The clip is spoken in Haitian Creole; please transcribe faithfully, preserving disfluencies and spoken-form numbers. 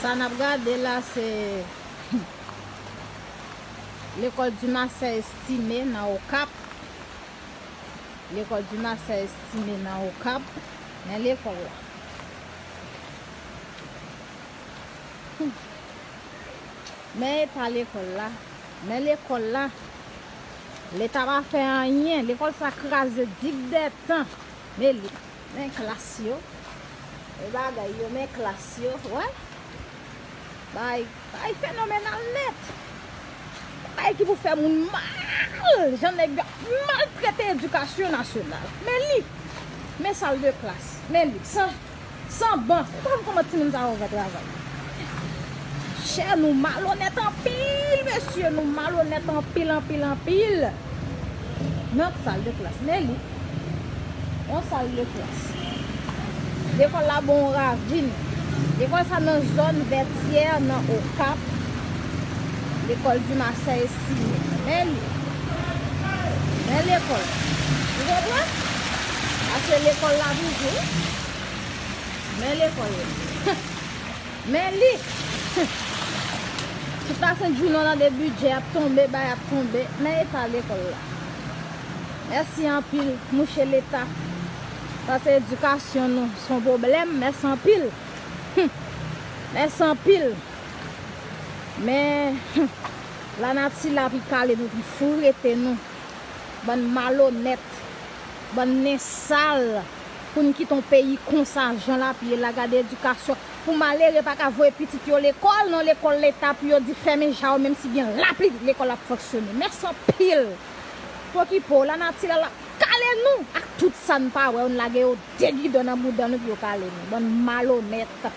Sa n ap gade la, se lekòl Dumarsais Estimé nan Okap. Lekòl Dumarsais Estimé nan Okap. Men lekòl la. Hmm. Men eta lekòl la. Men lekòl la. Leta pa fè anyen. Lekòl sa kraze digdètan. Men li. Men klas yo. E bagay yo, men klas yo. Wè. Bay, bay fenomenal nèt. Bay ki pou fè moun mal. Jan nèg yo ap maltrete edikasyon nasyonal. Men li. Men sal de klas. Men li. San, san ban. Ou pa konn kòman timoun sa yo fè travay. Chè, nou malonèt anpil, mesye. Nou malonèt anpil, anpil, anpil. Nan sal de klas. Men li. Yon sal de klas. Lekòl la bon ravin. Lekòl sa nan zòn Vètyè, nan Okap. Lekòl Dumarsais Estimé. Men li. Men lekòl. Ou konprann? Paske lekòl la toujou. Men lekòl la. Men li. Tout la sent jounen w tande bidjè ap tonbe, bay ap tonbe. Men eta lekòl la. Mèsi anpil, mouche Leta. Paske edikasyon nou se yon pwoblèm. Mèsi anpil. Hmm. Mèsi anpil. Men, hmm, lanati la pi kale nou, pi fourete nou. Bann malonèt. Bann nen sal. Pou n kite yon peyi konsa, jan l ap ye la, gade edikasyon. Pou malere pa ka voye pitit yo lekòl, nan lekòl Leta, pou yo di fèmen ja yo, menm si gen lapli, lekòl ap fonksyone. Mèsi anpil. Pokipo, lanati la, l ap kale nou ak tout sa n pa wè yo, n lage yo degidon nan bouda nou pou yo kale nou. Bann malonèt.